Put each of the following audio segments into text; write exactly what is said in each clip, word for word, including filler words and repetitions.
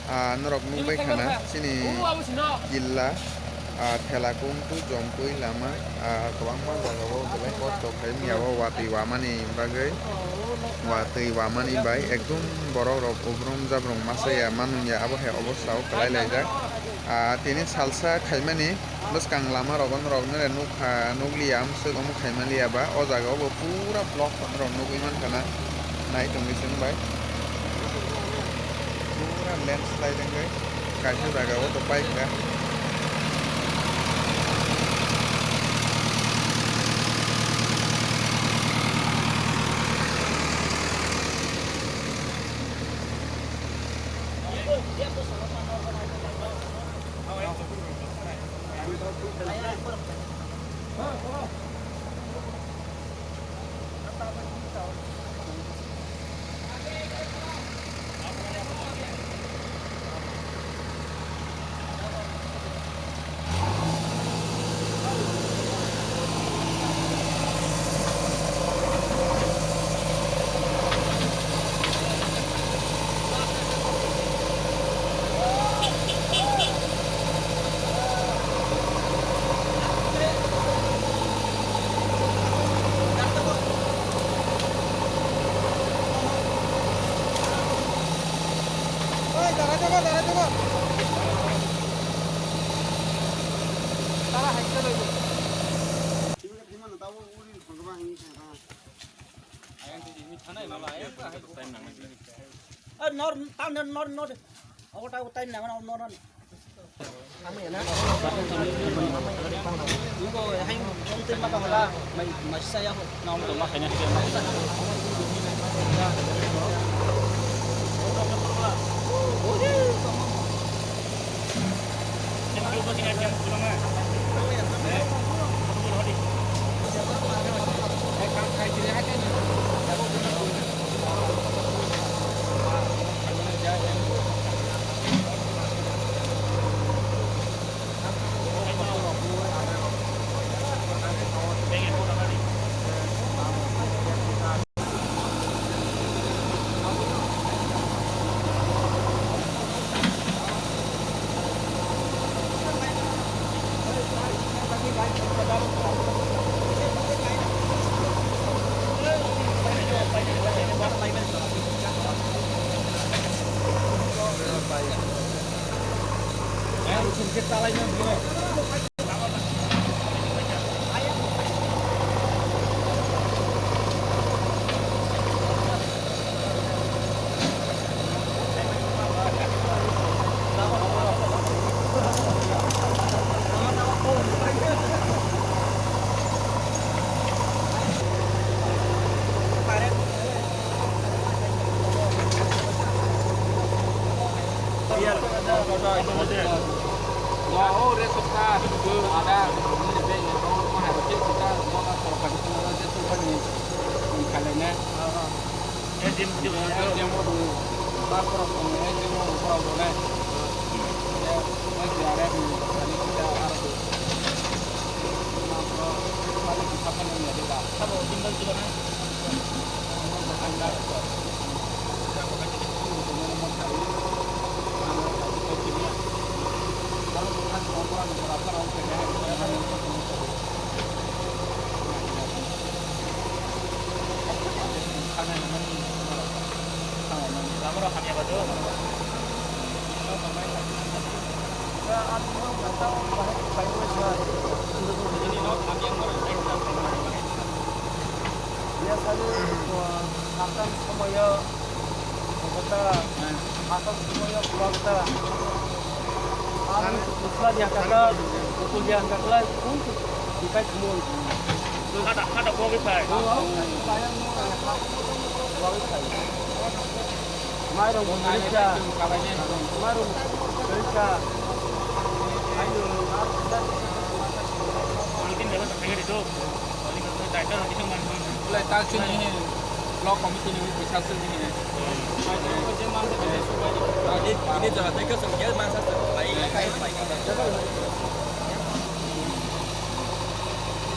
Ah, norok nukbai khana chini jilla, ah, Thela Kumtu, Jompui lama, ah, kwbangma jagao belai kosto khai miyao watwi wamani bagwi, watwi wamani bai ekdom borok rok ubrum jabrum masa ya manung ya, abo hai obostha o kwlai laijak. Ah, tini salsa khaimani bwskang lama rogo norok nere nukha, nukliya, amswk omo khaimaliya ba, o jaga o bo pura block norok nugwi mankha na, nai tongwi chwng bai. Pura landslide wngwi kaisa jaga o to paikha. Nor, tam nor, nor, nor. Ogo ta time na mana nor. Biyasani, uh, satam somoyo bota, satam somoyo bota. Ang usla dia kaka, ukul dia kaka, kung kai kumul. Kada kada kogi sai. Kogi sai. Mairung kwrwikha. Mairung kwrwikha. Ayo. Wala ta chini block committee ni bisa sini. Ini jaga teka sengkir masa sepai kai kai.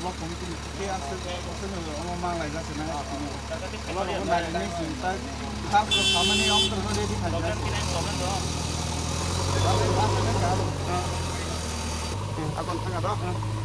block committee ni tei aswk aswk no omo manglai jasa nai. Omo rogo nai nai sing tai. Kham ko samani om ko ready khai jai. Abon thanga do.